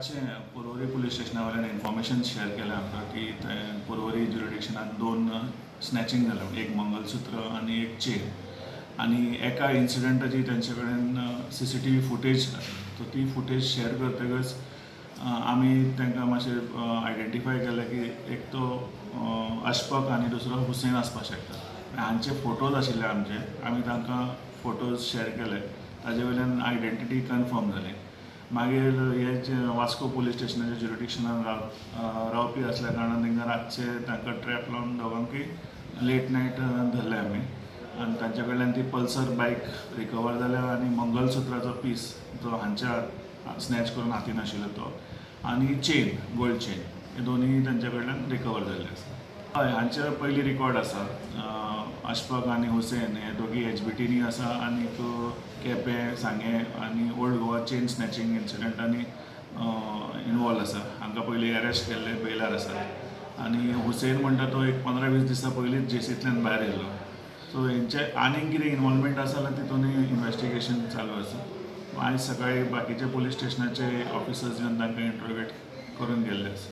अशें पर्वरी पुलीस स्टेशना वयल्यान information share केलें आमकां की थंय पर्वरी ज्युरिडिक्शनान दोन स्नॅचिंग जालें, एक मंगलसूत्र आनी एक चेन. आनी एका इन्सिडंटाची तेंचे कडेन सीसीटीव्ही फुटेज आसा. सो ती फुटेज शेअर करतकच आमी तांकां मातशें आयडेंटिफाय केलें की एक तो अशफक आनी दुसरो हुसेन आसपाक शकता. हांचे फोटोज आशिल्ले आमचे, आमी तांकां फोटोज शेअर केले, ताजे वयल्यान आयडेंटिटी कन्फर्म जाली. मागीर हे जे वास्को पुलीस स्टेशनाच्या ज्युरिडिक्शनान रावपी आसल्या कारणान तांकां रातचे तांकां ट्रॅप लावन दोगांकूय लेट नायट धरले आमी आनी तांच्या कडल्यान ती पल्सर बायक रिकवर जाल्या आनी मंगलसुत्राचो पीस जो हांच्या स्नॅच करून हातीन आशिल्लो तो आनी चेन, गोल्ड चेन, हे दोनूय तांच्या कडल्यान रिकवर जाल्ले आसा. हय, हांचे पयलीं रिकॉर्ड आसा. अशफक आनी हुसेन हे दोगी एचबीटीनी आसा आनी केपें, सांगें आनी ओल्ड गोवा चेन स्नॅचिंग इन्सिडंटांनी इनवॉल्व आसा. हांकां पयलीं अरेस्ट केल्ले, बेलार आसात. आनी हुसेन म्हणटा तो एक 15-20 दिसां पयलींच जेसींतल्यान भायर येयल्लो. सो हेंचे आनीक कितें इनवॉल्वमेंट आसा जाल्यार तितूनय इन्वेस्टिगेशन चालू आसा. आयज सकाळीं बाकीचे पुलीस स्टेशनाचे ऑफिसर्स येवन तांकां इंट्रोगेट करून गेल्ले आसा.